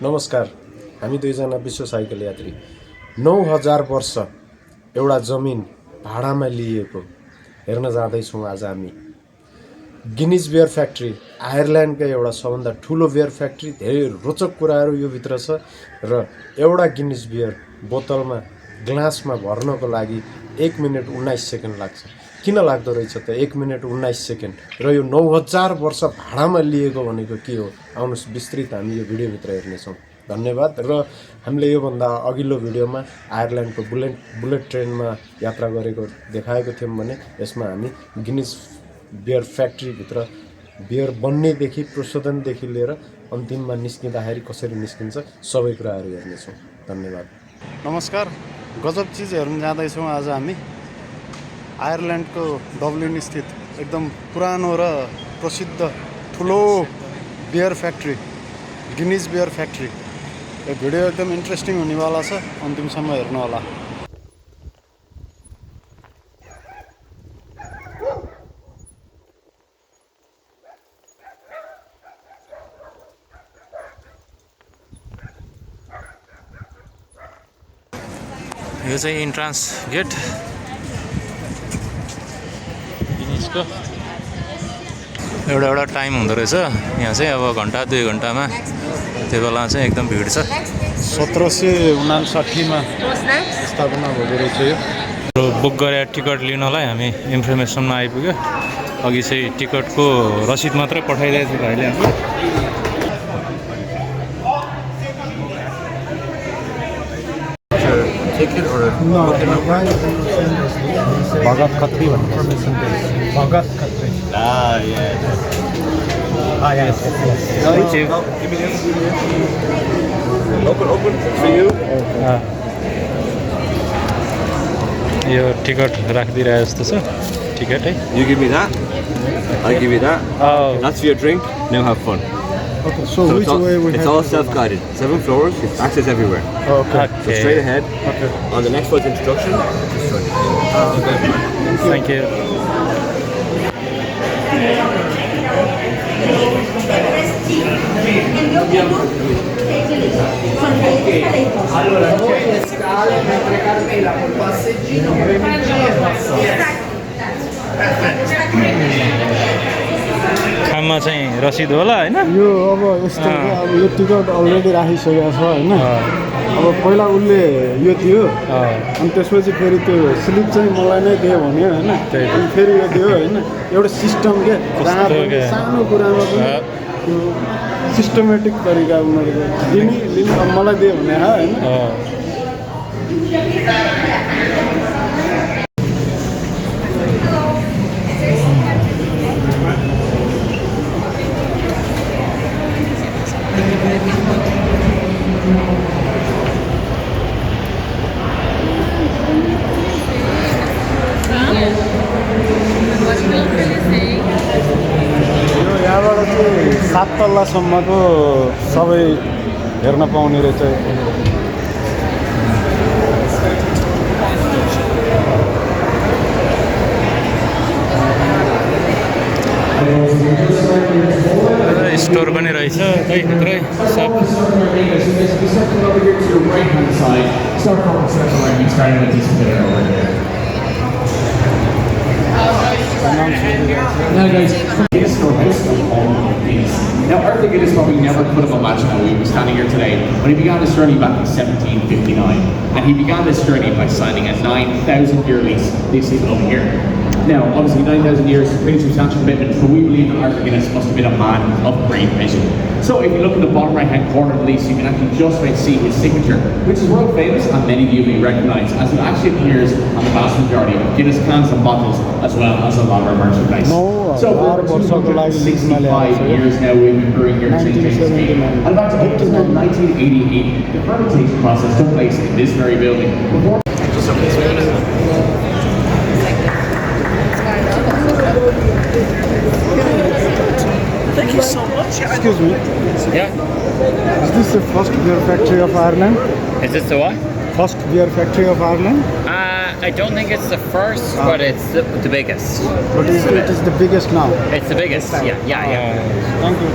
नमस्कार। हामी दुईजना विश्व साइकल यात्री 9000 वर्ष एउटा जमिन भाडामा लिएको हेर्न जाँदैछौँ। आज हामी गिनिज बियर फ्याक्ट्री, आयरल्यान्डको एउटा सबभन्दा ठुलो बियर फ्याक्ट्री। धेरै रोचक कुराहरू यो भित्र छ र एउटा गिनिज बियर बोतलमा ग्लासमा भर्नको लागि 1 मिनेट 19 सेकेन्ड लाग्छ। किन लाग्दो रहेछ त 1 मिनेट 19 सेकेन्ड र यो 9000 वर्ष भाडामा लिएको भनेको के हो? आउनुहोस् विस्तृत हामी यो भिडियोभित्र हेर्नेछौँ। धन्यवाद। र हामीले योभन्दा अघिल्लो भिडियोमा आयरल्यान्डको बुलेट ट्रेनमा यात्रा गरेको देखाएको थियौँ भने यसमा हामी गिनिज बियर फ्याक्ट्रीभित्र बियर बन्नेदेखि प्रशोधनदेखि लिएर अन्तिममा निस्किँदाखेरि कसरी निस्किन्छ सबै कुराहरू हेर्नेछौँ। धन्यवाद। नमस्कार। गजब चिज हेर्न जाँदैछौँ आज हामी आयरल्यान्डको डब्लिन स्थित एकदम पुरानो र प्रसिद्ध ठुलो beer factory Guinness beer factory. यो भिडियो एकदम इन्ट्रेस्टिङ हुनेवाला छ, अन्तिमसम्म हेर्नु होला। यो चाहिँ इन्ट्रान्स गेट गिनिजको। एउटा टाइम हुँदो रहेछ यहाँ चाहिँ, अब घन्टा 2 घन्टामा, त्यो बेला चाहिँ एकदम भिड छ। 1759 स्थापना भएको रहेछ यो। बुक गरेर टिकट लिनलाई हामी इन्फर्मेसनमा आइपुग्यो। अघि चाहिँ टिकटको रसिद मात्रै पठाइदिएको थियो भाइले हामीलाई। भगत खत्री भन्ने भगत खत्री। यो टिकट राखिदिइरहेको जस्तो छ। टिकट है। You give me that, I give you that. That's for your drink. Now have fun. Okay, so which way we it's all self-guided. 7 floors, it's access everywhere. Okay. So straight ahead. Okay. On the next one's introduction. Just join. Thank you. खाममा चाहिँ रसिद होला हैन? यो अब यस्तो अब यो ticket already राखिसकेको छ हैन। अब पहिला उसले यो दियो अनि त्यसपछि फेरि त्यो स्लिप चाहिँ मलाई नै दियो भन्यो हैन। अनि फेरि यो दियो हैन। एउटा सिस्टम के सानो कुरामा पनि त्यो सिस्टमेटिक तरिका उनीहरूको लिने अब मलाई दियो भने हैन। यहाँबाट चाहिँ 7 तल्लासम्मको सबै हेर्न पाउने रहेछ। स्टोर पनि रहेछ भित्रै सब। Now, Arthur Guinness probably never could have imagined that we were standing here today when he began his journey back in 1759. And he began this journey by signing a 9,000-year lease. These people over here. Now, obviously, 9,000 years is a pretty substantial commitment, but we believe that Arthur Guinness must have been a man of great vision. So, if you look in the bottom right-hand corner of the lease, you can actually just about see his signature, which is world famous, and many of you may recognise, as it actually appears on the vast majority of Guinness cans and bottles, as well as a lot of our merchandise. So, for 265 years now, we've been brewing here since and in fact, up until 1988, the fermentation process took place in this very building. Thank you so much. Excuse me. Yeah. Is this the first beer factory of Ireland? Is this the what? First beer factory of Ireland? I don't think it's the first, but it's the biggest. But it is the biggest now. It's the biggest. Yeah. Thank you.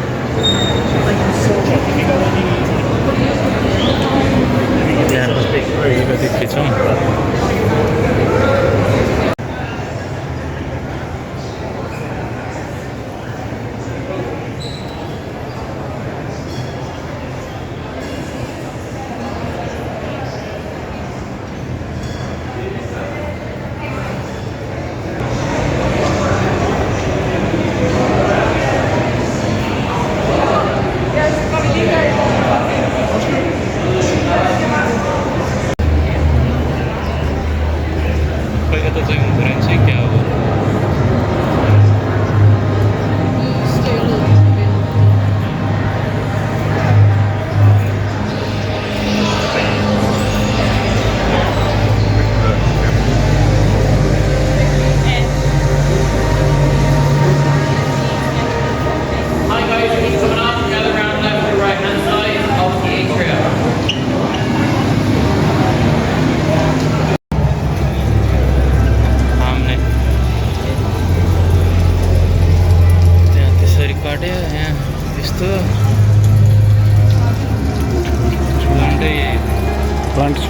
Plant छ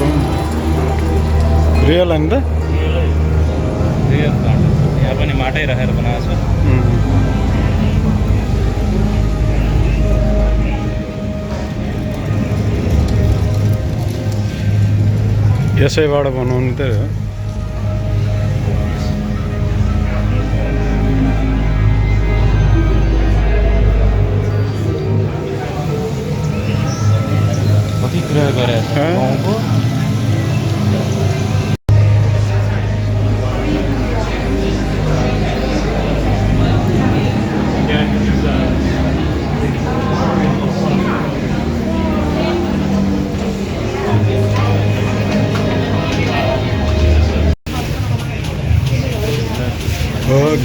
real होइन त real plant यहाँ पनि माटै राखेर बनाएको छ यसैबाट बनाउनु त हो कति कुरा गरेको गाउँको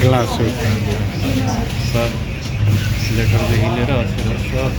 ग्लास हो सब लेटरदेखि लिएर अक्षरहरू सब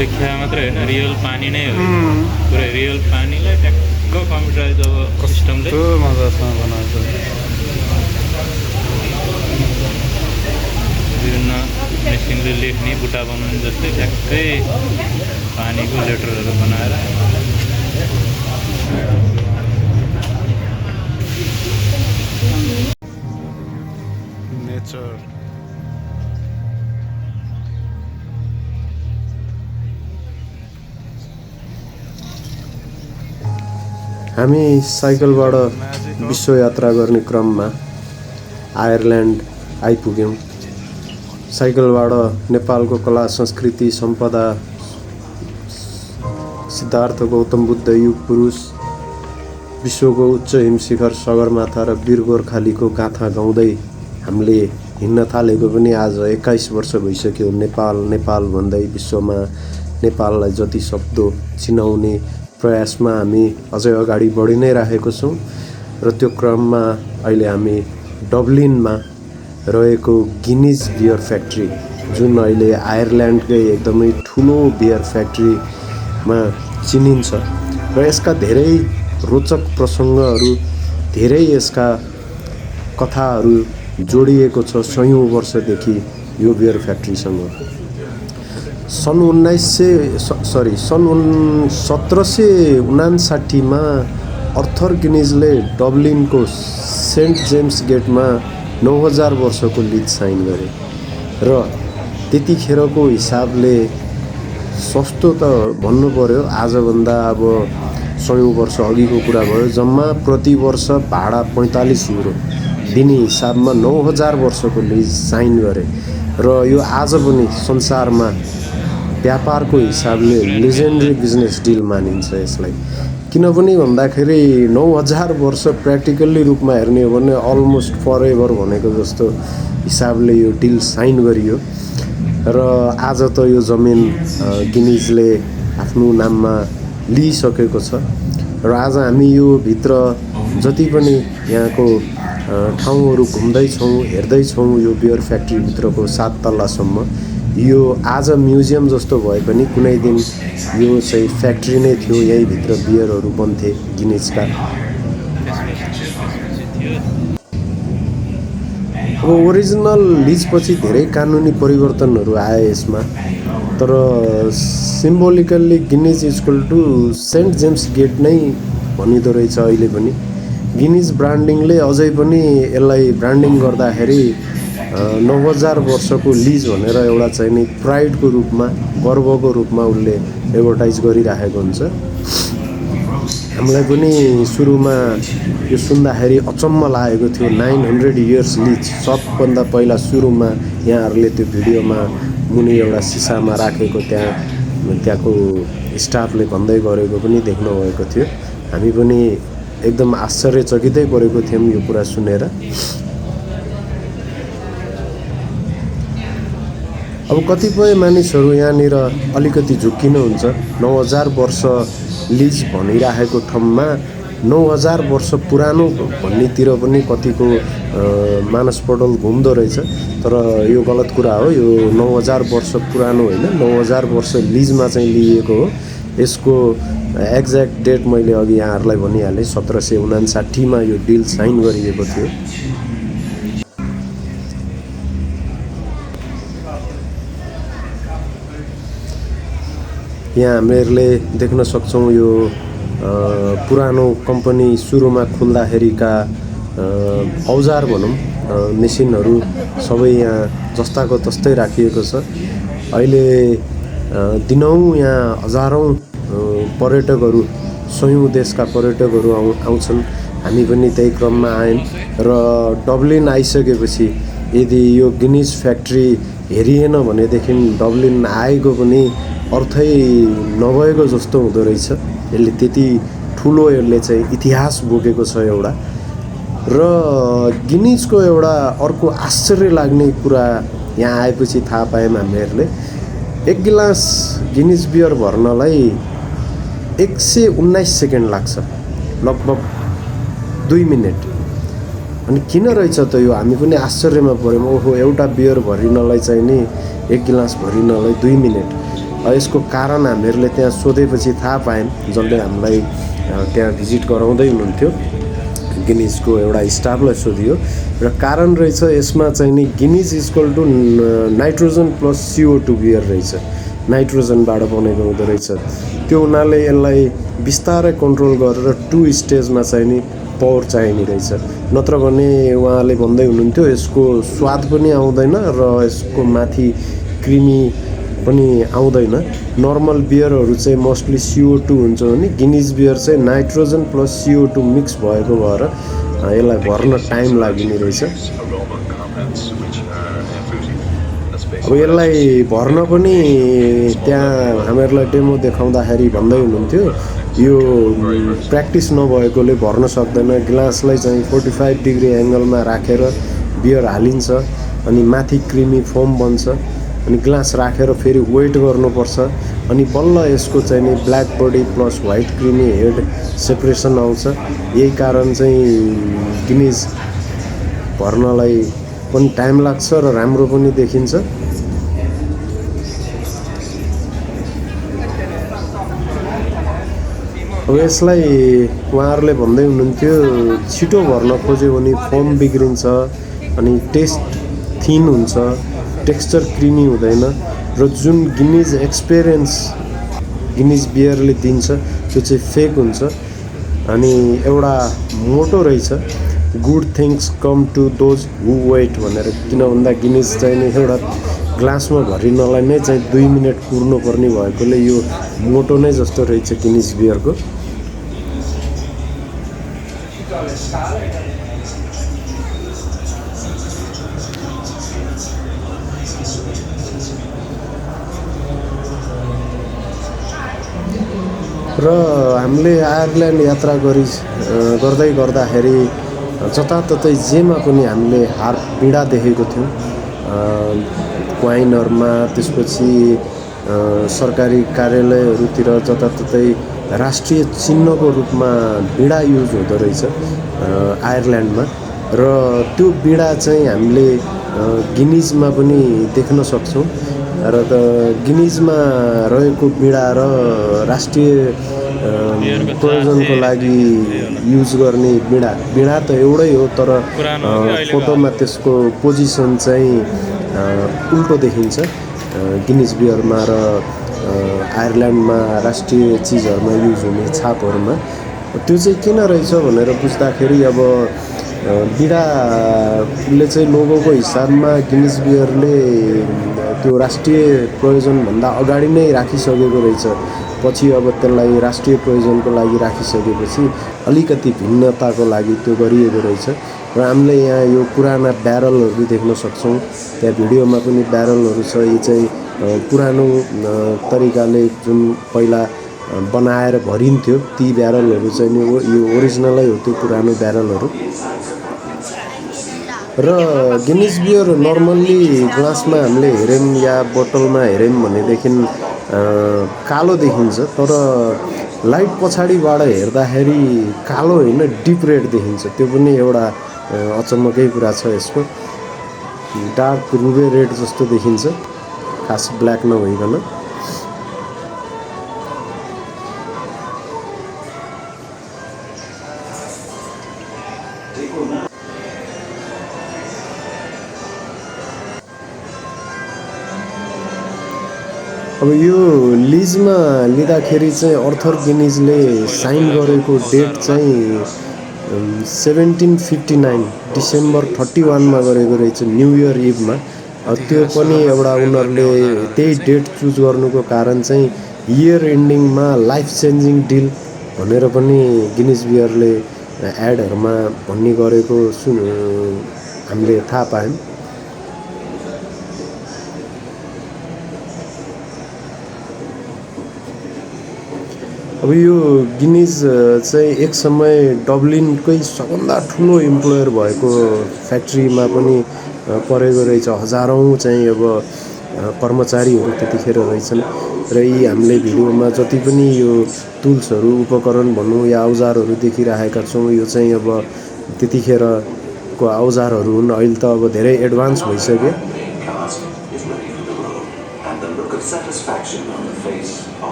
देखा मात्रै होइन रियल पानी नै हो पुरै रियल पानीलाई ट्याक्क कम्प्युटराइज अब सिस्टमले कस्तो मजासँग बनाएको विभिन्न मेसिनले लेख्ने बुट्टा बनाउने जस्तै ट्याक्कै पानीको लेटरहरू बनाएर नेचर हामी साइकलबाट विश्व यात्रा गर्ने क्रममा आयरल्यान्ड आइपुग्यौँ साइकलबाट नेपालको कला संस्कृति सम्पदा सिद्धार्थ गौतम बुद्ध युग पुरुष विश्वको उच्च हिमशिखर सगरमाथा र वीर गोर्खालीको गाथा गाउँदै हामीले हिँड्न थालेको पनि आज 21 वर्ष भइसक्यो नेपाल नेपाल भन्दै विश्वमा नेपाललाई जति सक्दो चिनाउने प्रयासमा हामी अझै अगाडि बढी नै राखेको छौँ र त्यो क्रममा अहिले हामी डब्लिनमा रहेको गिनिज बियर फ्याक्ट्री जुन अहिले आयरल्यान्डकै एकदमै ठुलो बियर फ्याक्ट्रीमा चिनिन्छ र यसका धेरै रोचक प्रसङ्गहरू धेरै यसका कथाहरू जोडिएको छ 100औं वर्षदेखि यो बियर फ्याक्ट्रीसँग सन् 1759 मा अर्थर गिनिजले डब्लिनको सेन्ट जेम्स गेटमा 9000 वर्षको लिज साइन गरे र त्यतिखेरको हिसाबले सस्तो त भन्नु पर्यो आजभन्दा अब 100औं वर्ष अघिको कुरा भयो जम्मा प्रति वर्ष भाडा 45 युरो दिने हिसाबमा 9000 वर्षको लिज साइन गरे र यो आज पनि संसारमा व्यापारको हिसाबले लेजेन्डरी बिजनेस डिल मानिन्छ यसलाई किनभने भन्दाखेरि 9000 वर्ष प्र्याक्टिकल्ली रूपमा हेर्ने हो भने अलमोस्ट फरएभर भनेको जस्तो हिसाबले यो डिल साइन गरियो र आज त यो जमिन गिनिजले आफ्नो नाममा लिइसकेको छ र आज हामी यो भित्र जति पनि यहाँको ठाउँहरू घुम्दैछौँ हेर्दैछौँ यो बियर फ्याक्ट्री भित्रको 7 तल्लासम्म यो आज म्युजियम जस्तो भए पनि कुनै दिन यो चाहिँ फ्याक्ट्री नै थियो यही भित्र बियरहरू बन्थे गिनिजका अब ओरिजिनल लिजपछि धेरै कानुनी परिवर्तनहरू आए यसमा तर symbolically Guinness equal to Saint James Gate नै भनिँदो रहेछ अहिले पनि गिनिज ब्रान्डिङले अझै पनि यसलाई ब्रान्डिङ गर्दाखेरि 9000 वर्षको लिज भनेर एउटा चाहिँ नि प्राइडको रूपमा गर्वको रूपमा उसले एडभर्टाइज गरिराखेको हुन्छ हामीलाई पनि सुरुमा यो सुन्दाखेरि अचम्म लागेको थियो 900 इयर्स लिज सबभन्दा पहिला सुरुमा यहाँहरूले त्यो भिडियोमा मुनि एउटा सिसामा राखेको त्यहाँको स्टाफले भन्दै गरेको पनि देख्नुभएको थियो हामी पनि एकदम आश्चर्यचकितै परेको थियौँ यो कुरा सुनेर। अब कतिपय मानिसहरू यहाँनिर अलिकति झुक्किनुहुन्छ। 9000 वर्ष लिज भनिराखेको ठाउँमा 9000 वर्ष पुरानो भन्नेतिर पनि कतिको मानसपटल घुम्दो रहेछ। तर यो गलत कुरा हो। यो 9000 वर्ष पुरानो होइन, 9000 वर्ष लिजमा चाहिँ लिएको हो। यसको एक्ज्याक्ट डेट मैले अघि यहाँहरूलाई भनिहालेँ, 1759 मा यो डिल साइन गरिएको थियो। यहाँ हामीहरूले देख्न सक्छौँ यो पुरानो कम्पनी सुरुमा खुल्दाखेरिका औजार भनौँ, मेसिनहरू सबै यहाँ जस्ताको तस्तै राखिएको छ। अहिले दिनौँ यहाँ हजारौँ पर्यटकहरू, सयौँ देशका पर्यटकहरू आउँछन्। हामी पनि त्यही क्रममा आयौँ र डब्लिन आइसकेपछि यदि यो गिनिज फ्याक्ट्री हेरिएन भनेदेखि डब्लिन आएको पनि अर्थै नभएको जस्तो हुँदो रहेछ। यसले त्यति ठुलो यसले चाहिँ इतिहास बोकेको छ एउटा। र गिनिजको एउटा अर्को आश्चर्य लाग्ने कुरा यहाँ आएपछि थाहा पायौँ हामीहरूले। एक गिलास गिनिज बियर भर्नलाई 119 सेकेन्ड लाग्छ, लगभग 2 मिनट। अनि किन रहेछ त यो? हामी पनि आश्चर्यमा पऱ्यौँ। ओहो, एउटा बियर भरिनलाई चाहिँ नि 1 गिलास भरिनलाई 2 मिनट। यसको कारण हामीहरूले त्यहाँ सोधेपछि थाहा पायौँ। जसले हामीलाई त्यहाँ भिजिट गराउँदै हुनुहुन्थ्यो, गिनिजको एउटा स्टाफलाई सोधियो र कारण रहेछ यसमा चाहिँ नि Guinness equal to nitrogen plus CO2 beer रहेछ। नाइट्रोजनबाट बनेको हुँदो रहेछ। त्यो हुनाले यसलाई बिस्तारै कन्ट्रोल गरेर 2 स्टेजमा चाहिँ नि पावर चाहिने रहेछ। नत्र भने उहाँले भन्दै हुनुहुन्थ्यो यसको स्वाद पनि आउँदैन र यसको माथि क्रिमी पनि आउँदैन। नर्मल बियरहरू चाहिँ मोस्टली CO2 हुन्छ भने गिनिज बियर चाहिँ नाइट्रोजन प्लस CO2 मिक्स भएको भएर यसलाई भर्न टाइम लाग्ने रहेछ। अब यसलाई भर्न पनि त्यहाँ हामीहरूलाई डेमो देखाउँदाखेरि भन्दै हुनुहुन्थ्यो यो प्र्याक्टिस नभएकोले भर्न सक्दैन। गिलासलाई चाहिँ 45 डिग्री एङ्गलमा राखेर बियर हालिन्छ अनि माथि क्रिमी फोम बन्छ। अनि ग्लास राखेर फेरि वेट गर्नुपर्छ अनि बल्ल यसको चाहिँ नि black body plus white creamy head separation आउँछ। यही कारण चाहिँ गिनिज भर्नलाई पनि टाइम लाग्छ र राम्रो पनि देखिन्छ। अब यसलाई उहाँहरूले भन्दै हुनुहुन्थ्यो छिटो भर्न खोज्यो भने फोम बिग्रिन्छ अनि टेस्ट थिन हुन्छ, टेक्स्चर क्रिमी हुँदैन र जुन गिनिज एक्सपिरियन्स गिनिज बियरले दिन्छ त्यो चाहिँ फेक हुन्छ। अनि एउटा मोटो रहेछ, good things come to those who wait भनेर। किन भन्दा गिनिज चाहिँ नि एउटा ग्लासमा भरिनलाई नै चाहिँ 2 मिनट कुर्नुपर्ने भएकोले यो मोटो नै जस्तो रहेछ गिनिज बियरको। र हामीले आयरल्यान्ड यात्रा गर्दै गर्दाखेरि जताततै जेमा पनि हामीले पीडा देखेको थियौँ। क्वाइनहरूमा, त्यसपछि सरकारी कार्यालयहरूतिर जताततै राष्ट्रिय चिन्हको रूपमा बिडा युज हुँदो रहेछ आयरल्यान्डमा। र त्यो बिडा चाहिँ हामीले गिनिजमा पनि देख्न सक्छौँ। र त गिनिजमा रहेको बिडा र राष्ट्रिय प्रयोजनको लागि युज गर्ने बिडा त एउटै हो, तर फोटोमा त्यसको पोजिसन चाहिँ उल्टो देखिन्छ। गिनिज बियरमा र आयरल्यान्डमा राष्ट्रिय चिजहरूमा युज हुने छापहरूमा त्यो चाहिँ किन रहेछ भनेर बुझ्दाखेरि अब बिडाले चाहिँ लोगोको हिसाबमा गिनिज बियरले त्यो राष्ट्रिय प्रयोजनभन्दा अगाडि नै राखिसकेको रहेछ। पछि अब त्यसलाई राष्ट्रिय प्रयोजनको लागि राखिसकेपछि अलिकति भिन्नताको लागि त्यो गरिएको रहेछ। र हामीले यहाँ यो पुराना ब्यारलहरू देख्न सक्छौँ। त्यहाँ भिडियोमा पनि ब्यारलहरू छ। यो चाहिँ पुरानो तरिकाले जुन पहिला बनाएर भरिन्थ्यो ती ब्यारलहरू चाहिँ नि यो ओरिजिनलै हो त्यो पुरानो ब्यारलहरू र गिनिज बियर नर्मल्ली ग्लासमा हामीले हेऱ्यौँ या बोतलमा हेऱ्यौँ भनेदेखि कालो देखिन्छ तर लाइट पछाडिबाट हेर्दाखेरि कालो होइन डिप रेड देखिन्छ त्यो पनि एउटा अचम्मकै कुरा छ यसको डार्क रुबे रेड जस्तो देखिन्छ खास ब्ल्याक नभइकन अब यो लिजमा लिँदाखेरि चाहिँ अर्थर गिनिजले साइन गरेको डेट चाहिँ 1759 डिसेम्बर 31 गरेको रहेछ न्यू इयर इभमा त्यो पनि एउटा उनीहरूले त्यही डेट चुज गर्नुको कारण चाहिँ इयर एन्डिङमा लाइफ चेन्जिङ डिल भनेर पनि गिनिज बियरले एडहरूमा भन्ने गरेको हामीले थाहा पायौँ अब यो गिनिज चाहिँ एक समय डब्लिनकै सबभन्दा ठुलो इम्प्लोयर भएको फ्याक्ट्रीमा पनि परेको रहेछ हजारौँ चाहिँ अब कर्मचारीहरू त्यतिखेर रहेछन् र यी हामीले भिडियोमा जति पनि यो टुल्सहरू उपकरण भनौँ या औजारहरू देखिरहेका छौँ यो चाहिँ अब त्यतिखेरको औजारहरू हुन् अहिले त अब धेरै एडभान्स भइसक्यो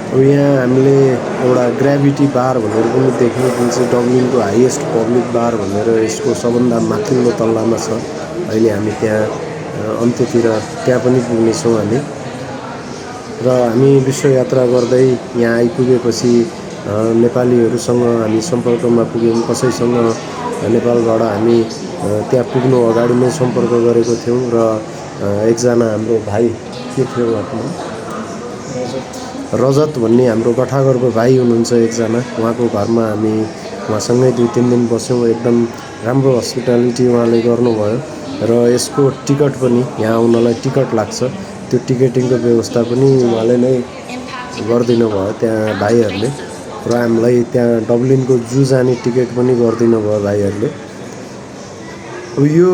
अब यहाँ हामीले एउटा ग्राभिटी बार भनेर पनि देख्यौँ जुन चाहिँ डब्लिनको हाइएस्ट पब्लिक बार भनेर यसको सबभन्दा माथिल्लो तल्लामा छ अहिले हामी त्यहाँ अन्त्यतिर त्यहाँ पनि पुग्नेछौँ हामी र हामी विश्वयात्रा गर्दै यहाँ आइपुगेपछि नेपालीहरूसँग हामी सम्पर्कमा पुग्यौँ कसैसँग नेपालबाट हामी त्यहाँ पुग्नु अगाडि नै सम्पर्क गरेको थियौँ र एकजना हाम्रो भाइ के थियो आफ्नो रजत भन्ने हाम्रो गठागरको भाइ हुनुहुन्छ एकजना उहाँको घरमा हामी उहाँसँगै 2-3 दिन बस्यौँ एकदम राम्रो हस्पिटालिटी उहाँले गर्नुभयो र यसको टिकट पनि यहाँ आउनलाई टिकट लाग्छ त्यो टिकटिङको व्यवस्था पनि उहाँले नै गरिदिनु भयो त्यहाँ भाइहरूले र हामीलाई त्यहाँ डब्लिनको जू जाने टिकट पनि गरिदिनु भयो भाइहरूले अब यो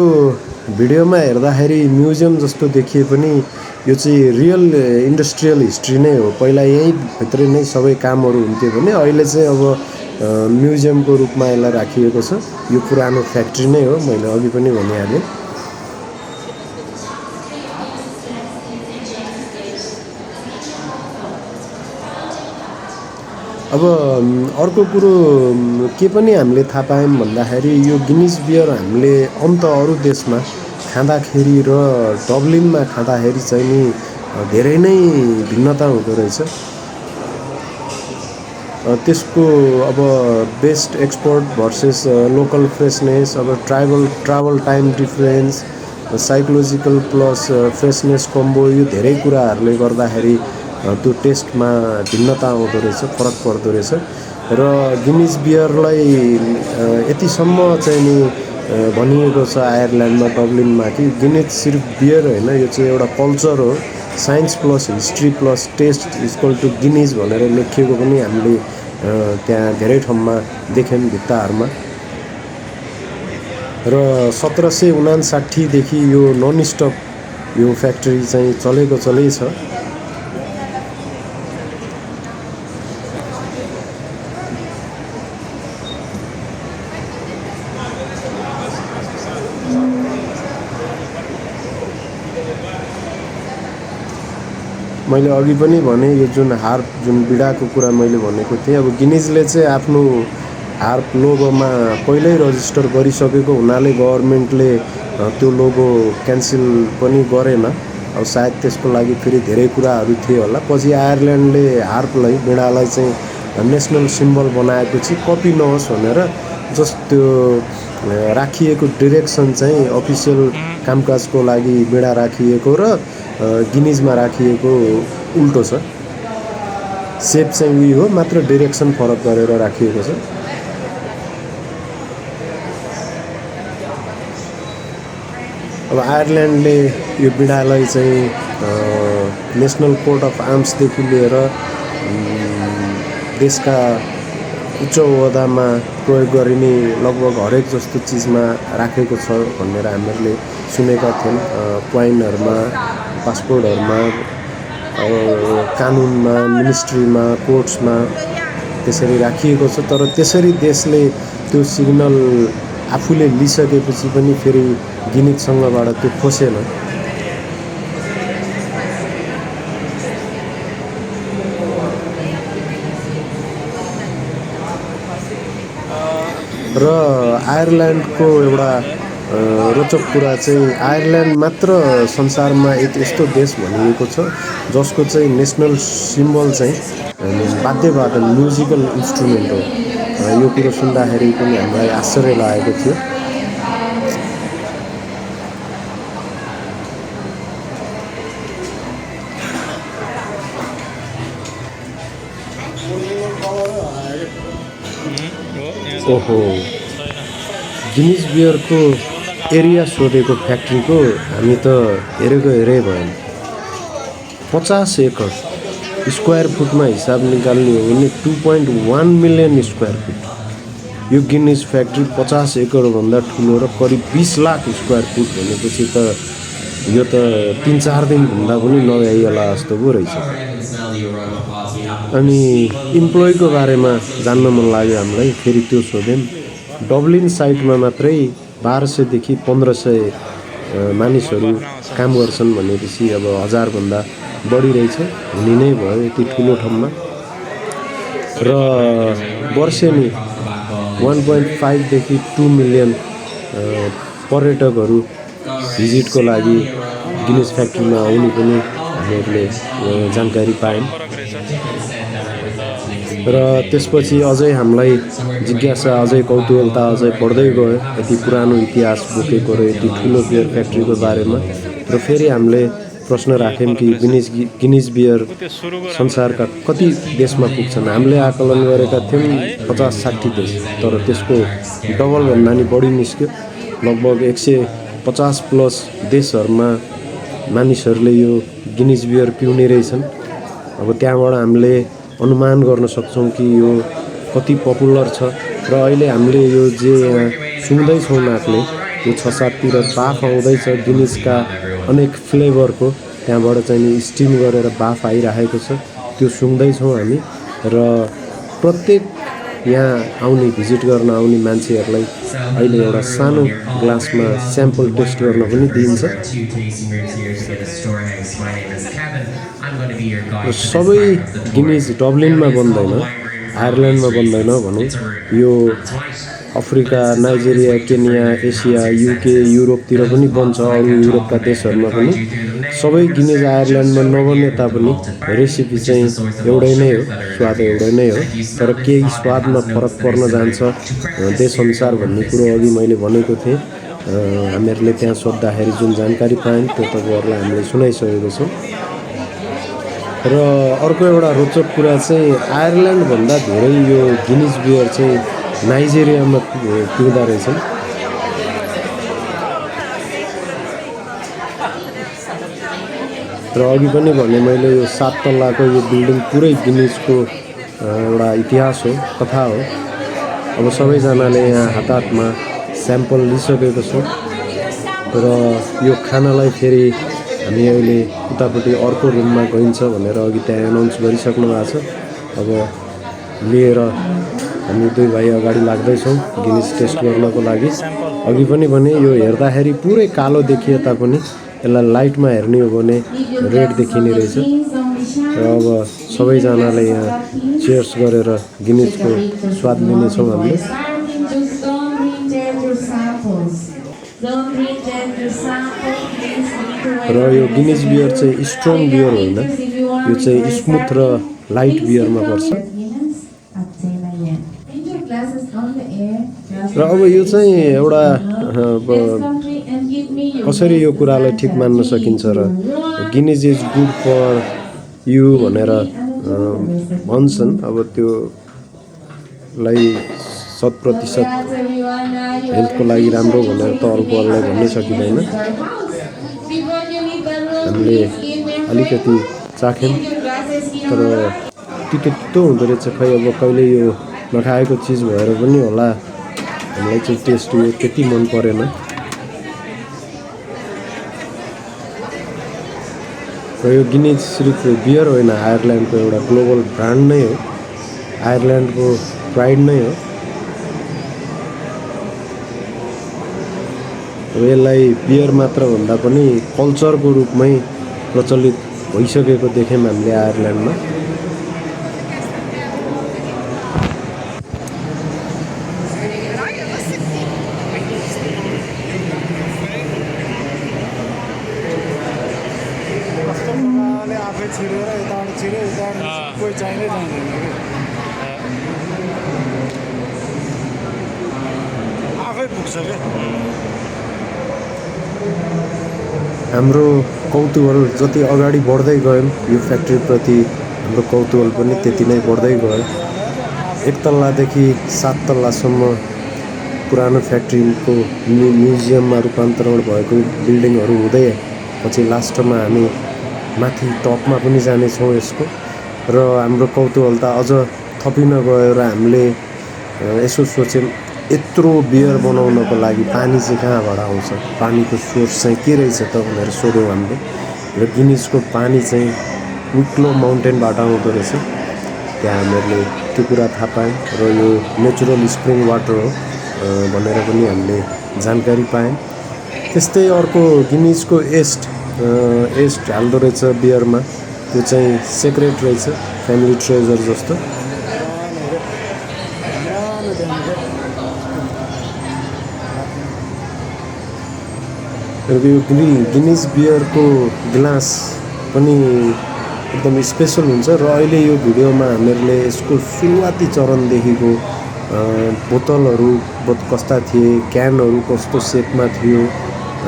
भिडियोमा हेर्दाखेरि म्युजियम जस्तो देखिए पनि यो चाहिँ रियल इन्डस्ट्रियल हिस्ट्री नै हो पहिला यहीँ भित्र नै सबै कामहरू हुन्थ्यो भने अहिले चाहिँ अब म्युजियमको रूपमा यसलाई राखिएको छ यो पुरानो फ्याक्ट्री नै हो मैले अघि पनि भनिहालेँ अब अर्को कुरो के पनि हामीले थाहा पायौँ भन्दाखेरि यो गिनिज बियर हामीले अन्त अरू देशमा खाँदाखेरि र डब्लिनमा खाँदाखेरि चाहिँ नि धेरै नै भिन्नता हुँदो रहेछ त्यसको अब best export versus local freshness अब travel time difference psychological plus freshness combo यो धेरै कुराहरूले गर्दाखेरि त्यो टेस्टमा भिन्नता आउँदो रहेछ फरक पर्दो रहेछ र गिनिज बियरलाई यतिसम्म चाहिँ नि भनिएको छ आयरल्यान्डमा डब्लिनमा कि गिनिज सिर्फ बियर होइन यो चाहिँ एउटा कल्चर हो science plus history plus taste equal to Guinness भनेर लेखिएको पनि हामीले त्यहाँ धेरै ठाउँमा देख्यौँ भित्ताहरूमा र 1759 देखि यो नन स्टप यो फ्याक्ट्री चाहिँ चलेको चलै छ मैले अघि पनि भने यो जुन हार्प जुन बिडाको कुरा मैले भनेको थिएँ अब गिनिजले चाहिँ आफ्नो हार्प लोगोमा पहिल्यै रजिस्टर गरिसकेको हुनाले गभर्नमेन्टले त्यो लोगो क्यान्सल पनि गरेन अब सायद त्यसको लागि फेरि धेरै कुराहरू थियो होला पछि आयरल्यान्डले हार्पलाई बिडालाई चाहिँ नेसनल सिम्बल बनाएपछि कपी नहोस् भनेर जस्ट त्यो राखिएको डिरेक्सन चाहिँ अफिसियल कामकाजको लागि बिडा राखिएको र गिनिजमा राखिएको उल्टो छ सेप चाहिँ उही हो मात्र डिरेक्सन फरक गरेर राखिएको छ अब आयरल्यान्डले यो बिडालाई चाहिँ नेसनल कोर्ट अफ आर्म्सदेखि लिएर देशका उच्च ओहदामा प्रयोग गरिने लगभग हरेक जस्तो चिजमा राखेको छ भनेर हामीहरूले सुनेका थियौँ। क्वाइनहरूमा, पासपोर्टहरूमा, कानुनमा, मिनिस्ट्रीमा, कोर्ट्समा त्यसरी राखिएको छ। तर त्यसरी देशले त्यो सिग्नल आफूले लिइसकेपछि पनि फेरि गिनिजसँगबाट त्यो खोसेन। र आयरल्यान्डको एउटा रोचक कुरा चाहिँ आयरल्यान्ड मात्र संसारमा एक यस्तो देश भनिएको छ जसको चाहिँ नेसनल सिम्बल चाहिँ वाद्यवादन म्युजिकल इन्स्ट्रुमेन्ट हो। यो कुरो सुन्दाखेरि पनि हामीलाई आश्चर्य लागेको थियो। ओहो, गिनिज बियरको एरिया सोधेको फ्याक्ट्रीको हामी त हेरेको हेरे भएन। 50 एकड स्क्वायर फुटमा हिसाब निकाल्ने हो भने 2.1 मिलियन स्क्वायर फुट। यो गिनिज फ्याक्ट्री 50 एकडभन्दा ठुलो र करिब 20 लाख स्क्वायर फुट भनेपछि त यो त 3-4 दिन घुम्दा पनि नभ्याइएला जस्तो पो रहेछ। अनि इम्प्लोइको बारेमा जान्न मन लाग्यो हामीलाई, फेरि त्यो सोध्यौँ। डब्लिन साइटमा मात्रै 1200 देखि 1500 मानिसहरू काम गर्छन् भनेपछि अब 1000भन्दा बढी रहेछ, हुने नै भयो यति ठुलो ठाउँमा। र वर्षेनी 1.5 देखि 2 मिलियन पर्यटकहरू भिजिटको लागि गिनिज फ्याक्ट्रीमा आउने पनि हामीहरूले जानकारी पायौँ। र त्यसपछि अझै हामीलाई जिज्ञासा, अझै कौतूहलता अझै बढ्दै गयो यति पुरानो इतिहास बोकेको र यति ठुलो बियर फ्याक्ट्रीको बारेमा। र फेरि हामीले प्रश्न राख्यौँ कि गिनिज बियर संसारका कति देशमा पुग्छन्। हामीले आकलन गरेका थियौँ 50-60 देश, तर त्यसको डबलभन्दा नि बढी निस्क्यो। लगभग 150 प्लस देशहरूमा मानिसहरूले यो गिनिज बियर पिउने रहेछन्। अब त्यहाँबाट हामीले अनुमान गर्न सक्छौँ कि यो कति पपुलर छ। र अहिले हामीले यो जे यहाँ सुन्दैछौँ नाकले, यो 6-7तिर बाफ आउँदैछ गिनिजका अनेक फ्लेभरको, त्यहाँबाट चाहिँ स्टिम गरेर बाफ आइरहेको छ, त्यो सुन्दैछौँ हामी। र प्रत्येक यहाँ आउने भिजिट गर्न आउने मान्छेहरूलाई अहिले एउटा सानो ग्लासमा स्याम्पल टेस्ट गर्न पनि दिइन्छ। र सबै गिनिज डब्लिनमा बन्दैन, आयरल्यान्डमा बन्दैन भनौँ। यो Africa, Nigeria, Kenya, Asia, UK, युरोपतिर पनि बन्छ, अरू युरोपका देशहरूमा पनि। सबै गिनिज आयरल्यान्डमा नबने तापनि रेसिपी चाहिँ एउटै नै हो, स्वाद एउटै नै हो। तर केही स्वादमा फरक पर्न जान्छ देशअनुसार भन्ने कुरो अघि मैले भनेको थिएँ। हामीहरूले त्यहाँ सोद्धाखेरि जुन जानकारी पायौँ त्यो तपाईँहरूलाई हामीले सुनाइसकेको छौँ। र अर्को एउटा रोचक कुरा चाहिँ आयरल्यान्डभन्दा धेरै यो गिनिज बियर चाहिँ नाइजेरियामा पिउँदा रहेछन्। र अघि पनि भने मैले यो 7 तल्लाको यो बिल्डिङ पुरै गिनिजको एउटा इतिहास हो, कथा हो। अब सबैजनाले यहाँ हातमा स्याम्पल लिइसकेको छौँ। र यो खानालाई फेरि हामी अहिले उतापट्टि अर्को रुममा गइन्छ भनेर अघि त्यहाँ एनाउन्स गरिसक्नु भएको छ। अब लिएर हामी दुई भाइ अगाडि लाग्दैछौँ गिनिज टेस्ट गर्नको लागि। अघि पनि भने यो हेर्दाखेरि पुरै कालो देखिए तापनि यसलाई लाइटमा हेर्ने हो भने रेड देखिने रहेछ। र अब सबैजनाले यहाँ चेयर्स गरेर गिनिजको स्वाद लिनेछौँ हामीले। र यो गिनिज बियर चाहिँ स्ट्रङ बियर होइन, यो चाहिँ स्मुथ र लाइट बियरमा पर्छ। र अब यो चाहिँ एउटा कसरी यो कुरालाई ठिक मान्न सकिन्छ र Guinness is good for you भनेर भन्छन्। अब त्योलाई 100% हेल्थको लागि राम्रो भनेर त अल्कोहललाई भन्नै सकिँदैन। हामीले अलिकति चाख्यौँ तर तितो हुँदो रहेछ। खै अब कहिले यो नखाएको चिज भएर पनि होला हामीलाई चाहिँ टेस्ट यो त्यति मन परेन। र यो गिनिज सिर्फ बियर होइन, आयरल्यान्डको एउटा ग्लोबल ब्रान्ड नै हो, आयरल्यान्डको प्राइड नै हो। र यसलाई बियर मात्र भन्दा पनि कल्चरको रूपमै प्रचलित भइसकेको देख्यौँ हामीले आयरल्यान्डमा। आफै छिरेर यताबाट छिरे यताबाट कोही चाहिँदै जाँदैन कि आफै पुग्छ क्या। हाम्रो कौतूहल जति अगाडि बढ्दै गयौँ यो फ्याक्ट्रीप्रति हाम्रो कौतूहल पनि त्यति नै बढ्दै गयो। 1 तल्लादेखि 7 तल्लासम्म पुरानो फ्याक्ट्रीको म्युजियममा रूपान्तरण भएको बिल्डिङहरू हुँदै पछि लास्टमा हामी माथि टपमा पनि जानेछौँ यसको। र हाम्रो कौतूहलता अझ थपिन गयो र हामीले यसो सोच्यौँ यत्रो बियर बनाउनको लागि पानी चाहिँ कहाँबाट आउँछ, पानीको सोर्स चाहिँ के रहेछ त भनेर सोध्यौँ हामीले। र गिनिजको पानी चाहिँ उक्लो माउन्टेनबाट आउँदो रहेछ, त्यहाँ हामीहरूले त्यो कुरा थाहा पायौँ। र यो नेचुरल स्प्रिङ वाटर हो भनेर पनि हामीले जानकारी पायौँ। त्यस्तै अर्को गिनिजको एस्ट हाल्दो रहेछ बियरमा, त्यो चाहिँ सेक्रेट रहेछ, फ्यामिली ट्रेजर जस्तो। र यो गिनिज बियरको ग्लास पनि एकदम स्पेसल हुन्छ। र अहिले यो भिडियोमा हामीहरूले यसको सुरुवाती चरणदेखिको बोतलहरू कस्ता थिए, क्यानहरू कस्तो सेपमा थियो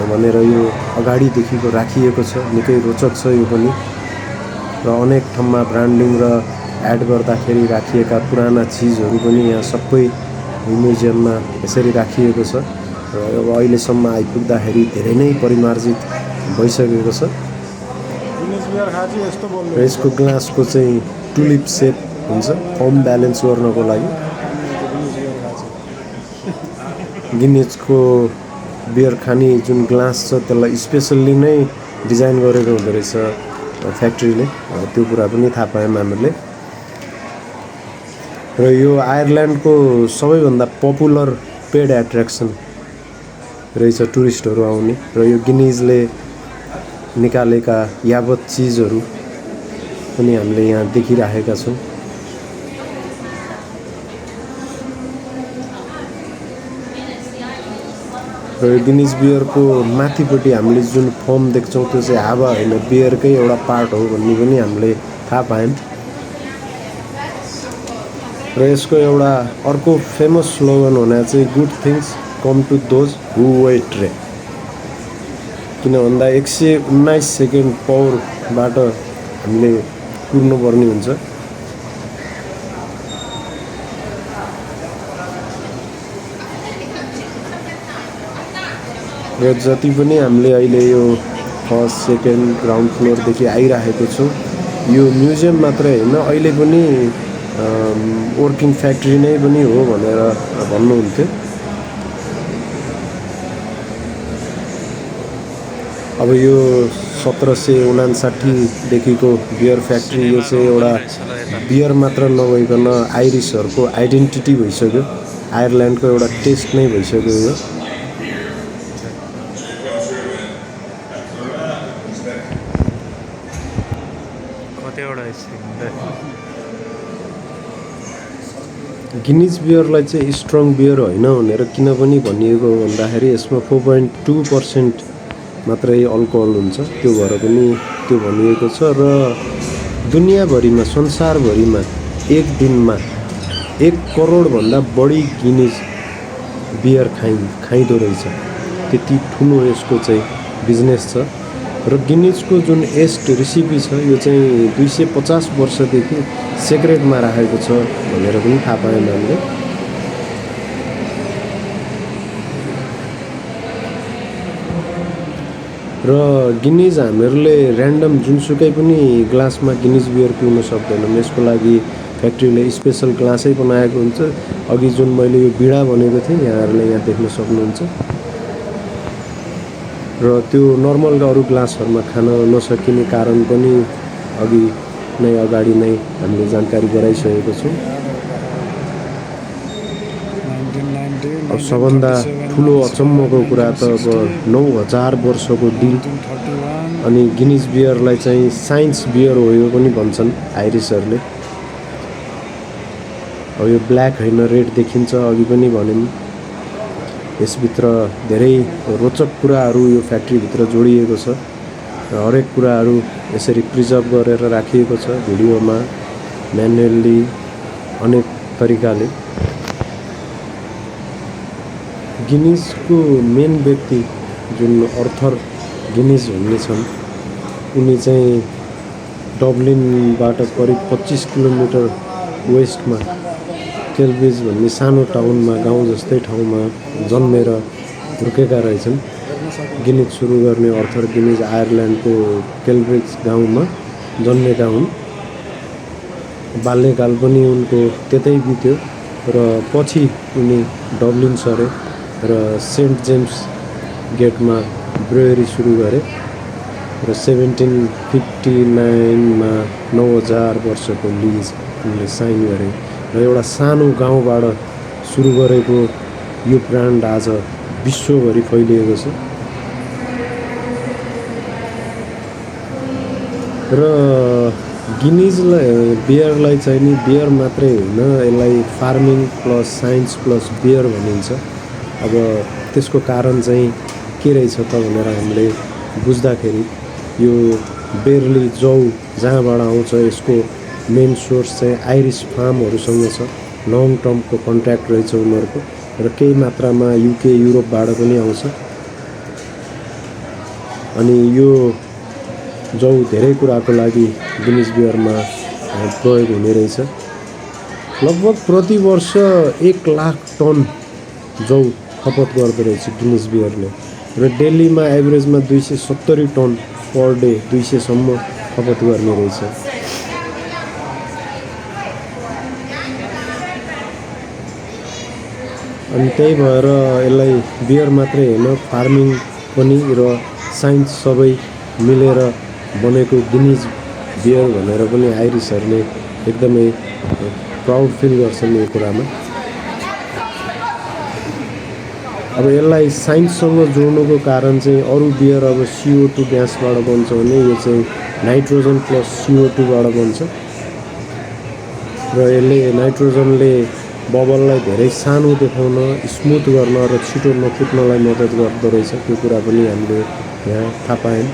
भनेर यो अगाडिदेखिको राखिएको छ। निकै रोचक छ यो पनि। र अनेक ठाउँमा ब्रान्डिङ र एड गर्दाखेरि राखिएका पुराना चिजहरू पनि यहाँ सबै म्युजियममा यसरी राखिएको छ। र अब अहिलेसम्म आइपुग्दाखेरि धेरै नै परिमार्जित भइसकेको छ। र यसको ग्लासको चाहिँ टुलिप सेप हुन्छ फर्म ब्यालेन्स गर्नको लागि। गिनिजको बियर खाने जुन ग्लास छ त्यसलाई स्पेसल्ली नै डिजाइन गरेको हुँदो रहेछ फ्याक्ट्रीले, त्यो कुरा पनि थाहा पायौँ हामीले। र यो आयरल्यान्डको सबैभन्दा पपुलर पेड एट्र्याक्सन रहेछ टुरिस्टहरू आउने। र यो गिनिजले निकालेका यावत चिजहरू पनि हामीले यहाँ देखिराखेका छौँ। र यो गिनिज बियरको माथिपट्टि हामीले जुन फर्म देख्छौँ त्यो चाहिँ हावा होइन, बियरकै एउटा पार्ट हो भन्ने पनि हामीले थाहा पायौँ। र यसको एउटा अर्को फेमस स्लोगन हुने चाहिँ good things come to those who wait रे। किन भन्दा 119 सेकेन्ड पौरबाट हामीले कुर्नुपर्ने हुन्छ। र जति पनि हामीले अहिले यो फर्स्ट सेकेन्ड ग्राउन्ड फ्लोरदेखि आइरहेको छौँ, यो म्युजियम मात्रै होइन, अहिले पनि वर्किङ फ्याक्ट्री नै पनि हो भनेर भन्नुहुन्थ्यो। अब यो 1759देखिको बियर फ्याक्ट्री, यो चाहिँ एउटा बियर मात्र नभइकन आइरिसहरूको आइडेन्टिटी भइसक्यो, आयरल्यान्डको एउटा टेस्ट नै भइसक्यो यो। गिनिज बियरलाई चाहिँ स्ट्रङ बियर होइन भनेर किन पनि भनिएको हो भन्दाखेरि यसमा 4.2% मात्रै अल्कोहल हुन्छ, त्यो भएर पनि त्यो भनिएको छ। र दुनियाँभरिमा संसारभरिमा एक दिनमा 1 करोडभन्दा बढी गिनिज बियर खाइँदो रहेछ, त्यति ठुलो यसको चाहिँ बिजनेस छ। र गिनिजको जुन एस्ट रेसिपी छ यो चाहिँ 250 वर्षदेखि सेक्रेटमा राखेको छ भनेर पनि थाहा पायौँ हामीले। र र गिनिज हामीहरूले ऱ्यान्डम जुनसुकै पनि ग्लासमा गिनिज बियर पिउन सक्दैनौँ। यसको लागि फ्याक्ट्रीले स्पेसल ग्लासै बनाएको हुन्छ। अघि जुन मैले यो बिडा भनेको थिएँ यहाँहरूले यहाँ देख्न सक्नुहुन्छ र त्यो नर्मल अरू ग्लासहरूमा खान नसकिने कारण पनि अगाडि नै हामीले जानकारी गराइसकेको छौँ। अब सबभन्दा ठुलो अचम्मको कुरा त अब 9000 वर्षको डिल अनि गिनिज बियरलाई चाहिँ साइन्स बियर हो यो पनि भन्छन् आइरिसहरूले। अब यो ब्ल्याक होइन रेड देखिन्छ, अघि पनि भन्यौँ। यसभित्र धेरै रोचक कुराहरू यो फ्याक्ट्रीभित्र जोडिएको छ र हरेक कुराहरू यसरी प्रिजर्भ गरेर राखिएको छ भिडियोमा, म्यानुअल्ली, अनेक तरिकाले। गिनिजको मेन व्यक्ति जुन अर्थर गिनिज भन्ने छन् उनी चाहिँ डब्लिनबाट करिब 25 किलोमिटर वेस्टमा केल्ब्रिज भन्ने सानो टाउनमा, गाउँ जस्तै ठाउँमा जन्मेर हुर्केका रहेछन्। गिनिज सुरु गर्ने अर्थर गिनिज आयरल्यान्डको केल्ब्रिज गाउँमा जन्मेका हुन्। बाल्यकाल पनि उनको त्यतै बित्यो र पछि उनी डब्लिन सरे र सेन्ट जेम्स गेटमा ब्रुएरी सुरु गरे र 1759मा 9000 वर्षको लिज उनले साइन गरे र एउटा सानो गाउँबाट सुरु गरेको यो ब्रान्ड आज विश्वभरि फैलिएको छ। र गिनिजलाई बियरलाई चाहिँ नि बियर मात्रै होइन, यसलाई farming plus science plus beer भनिन्छ। अब त्यसको कारण चाहिँ के रहेछ त भनेर हामीले बुझ्दाखेरि यो बेर्ली जौ जहाँबाट आउँछ यसको मेन सोर्स चाहिँ आइरिस फार्महरूसँग छ। लङ टर्मको कन्ट्र्याक्ट रहेछ उनीहरूको र केही मात्रामा युके युरोपबाट पनि आउँछ। अनि यो जौ धेरै कुराको लागि गिनिज बियरमा प्रयोग हुने रहेछ। लगभग प्रति वर्ष 1 लाख टन जौ खपत गर्दो रहेछ गिनिज बियरले र दिल्लीमा एभरेजमा 270 टन पर डे 200 सम्म खपत गर्ने रहेछ। अनि त्यही भएर यसलाई बियर मात्रै होइन फार्मिङ पनि र साइन्स सबै मिलेर बनेको गिनिज बियर भनेर पनि आइरिसहरूले एकदमै प्राउड फिल गर्छन् यो कुरामा। अब यसलाई साइन्ससँग जोड्नुको कारण चाहिँ अरू बियर अब CO2 ग्यासबाट बन्छ भने यो चाहिँ नाइट्रोजन प्लस CO2बाट बन्छ र यसले नाइट्रोजनले बबललाई धेरै सानो देखाउन, स्मुथ गर्न र छिटो नफुट्नलाई मद्दत गर्दो रहेछ। त्यो कुरा पनि हामीले यहाँ थाहा पायौँ।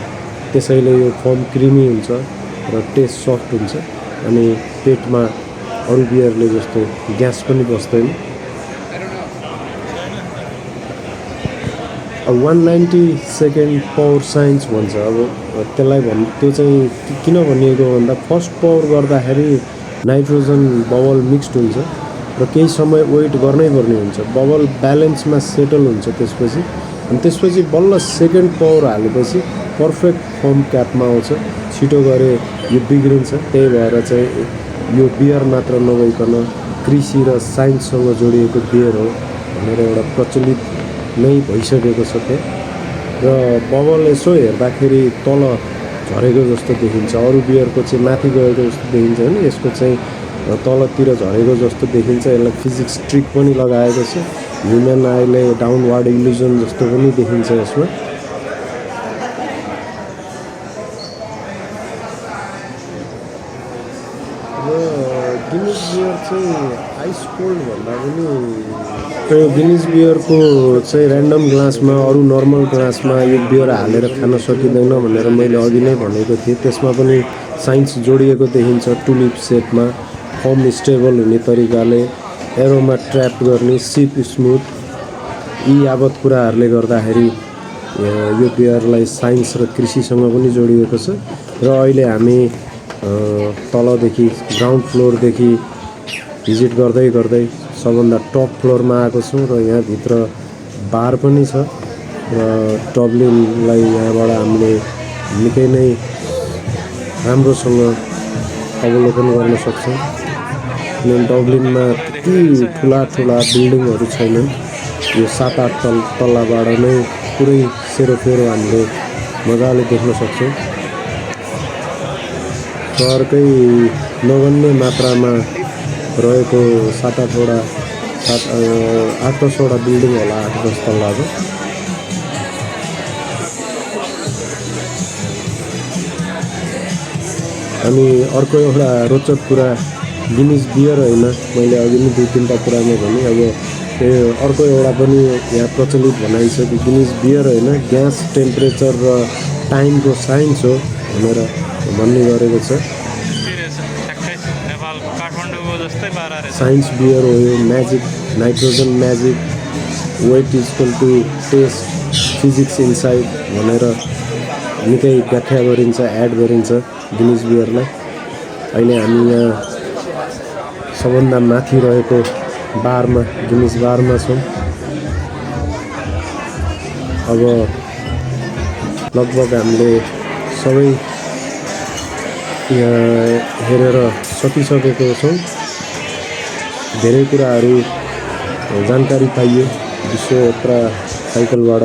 त्यसैले यो फर्म क्रिमी हुन्छ र टेस्ट सफ्ट हुन्छ अनि पेटमा अरू बियरले जस्तो ग्यास पनि बस्दैन। अब 192nd पावर साइन्स भन्छ। अब त्यसलाई त्यो चाहिँ किन भनिएको भन्दा फर्स्ट पावर गर्दाखेरि नाइट्रोजन बबल मिक्स्ड हुन्छ र केही समय वेट गर्नै पर्ने हुन्छ। बबल ब्यालेन्समा सेटल हुन्छ त्यसपछि, अनि त्यसपछि बल्ल सेकेन्ड पावर हालेपछि पर्फेक्ट फर्म क्यापमा आउँछ। छिटो गरे यो बिग्रिन्छ। त्यही भएर चाहिँ यो बियर मात्र नभइकन कृषि र साइन्ससँग जोडिएको बियर हो भनेर एउटा प्रचलित नै भइसकेको छ त्यो। र बबल यसो हेर्दाखेरि तल झरेको जस्तो देखिन्छ, अरू बियरको चाहिँ माथि गएको जस्तो देखिन्छ होइन, यसको चाहिँ तलतिर झरेको जस्तो देखिन्छ। यसलाई फिजिक्स ट्रिक पनि लगाएको छ। ह्युमन आईले डाउनवार्ड इल्युजन जस्तो पनि देखिन्छ यसमा। र गिनिज बियर चाहिँ आइस कोल्ड भन्दा पनि त्यो गिनिज बियरको चाहिँ ऱ्यान्डम ग्लासमा अरू नर्मल ग्लासमा यो बियर हालेर खान सकिँदैन भनेर मैले अघि नै भनेको थिएँ। त्यसमा पनि साइन्स जोडिएको देखिन्छ। टुलिप सेपमा फर्म स्टेबल हुने तरिकाले, एरोमा ट्र्याप गर्ने, सिप स्मुथ, यी यावत कुराहरूले गर्दाखेरि यो बियरलाई साइन्स र कृषिसँग पनि जोडिएको छ। र अहिले हामी तलदेखि ग्राउन्ड फ्लोरदेखि भिजिट गर्दै गर्दै सबभन्दा टप फ्लोरमा आएको छौँ र यहाँभित्र बार पनि छ र डब्लिनलाई यहाँबाट हामीले निकै नै राम्रोसँग अवलोकन गर्न सक्छौँ। किनभने डब्लिनमा त्यति ठुला बिल्डिङहरू छैनन्। यो 7-8 तल्लाबाट नै पुरै सेरोफेरो हामीले मजाले देख्न सक्छौँ। सहरकै नगन्य मात्रामा रहेको 7-8वटा 8-10वटा बिल्डिङ होला, 8-10 तल्लाको। अनि अर्को एउटा रोचक कुरा गिनिज बियर होइन, मैले अघि नै 2-3टा कुरामा भने अब अर्को एउटा पनि यहाँ प्रचलित भनाइ छ कि गिनिज बियर होइन, ग्यास टेम्परेचर र टाइमको साइन्स हो भनेर भन्ने गरेको छ। साइन्स बियर हो यो। Magic, nitrogen magic, wait equal to taste, physics inside भनेर निकै व्याख्या गरिन्छ, एड गरिन्छ गिनिज बियरलाई। अहिले हामी यहाँ सबभन्दा माथि रहेको बारमा, गिनिज बारमा छौँ। अब लगभग हामीले सबै यहाँ हेरेर सकिसकेको छौँ। धेरै कुराहरू जानकारी पाइयो। विश्व यात्रा साइकलबाट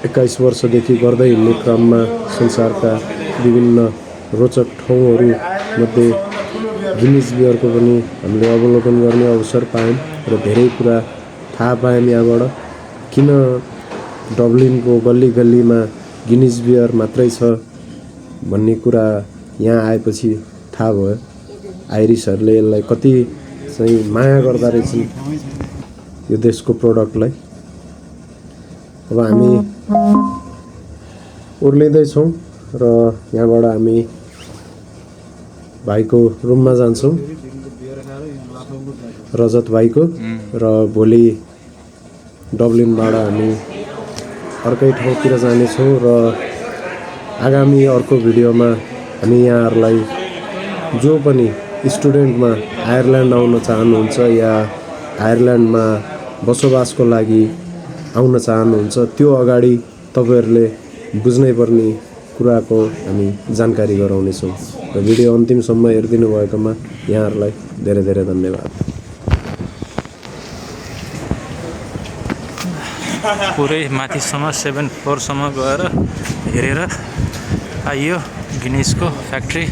21 वर्षदेखि गर्दै हिँड्ने क्रममा संसारका विभिन्न रोचक ठाउँहरूमध्ये गिनिज बियरको पनि हामीले अवलोकन गर्ने अवसर पायौँ र धेरै कुरा थाहा पायौँ यहाँबाट। किन डब्लिनको गल्ली गल्लीमा गिनिज बियर मात्रै छ भन्ने कुरा यहाँ आएपछि थाहा भयो। आइरिसहरूले यसलाई कति चाहिँ माया गर्दा रहेछन् यो देशको प्रोडक्टलाई। अब हामी उर्लिँदैछौँ र यहाँबाट हामी भाइको रुममा जान्छौँ, रजत भाइको। र भोलि डब्लिनबाट हामी अर्कै ठाउँतिर जानेछौँ र आगामी अर्को भिडियोमा हामी यहाँहरूलाई जो पनि स्टुडेन्टमा आयरल्यान्ड आउन चाहनुहुन्छ या आयरल्यान्डमा बसोबासको लागि आउन चाहनुहुन्छ त्यो अगाडि तपाईँहरूले बुझ्नै पर्ने कुराको हामी जानकारी गराउनेछौँ। र भिडियो अन्तिमसम्म हेरिदिनु भएकोमा यहाँहरूलाई धेरै धेरै धन्यवाद। पुरै माथिसम्म 7th फ्लोरसम्म गएर हेरेर आइयो गिनिजको फ्याक्ट्री।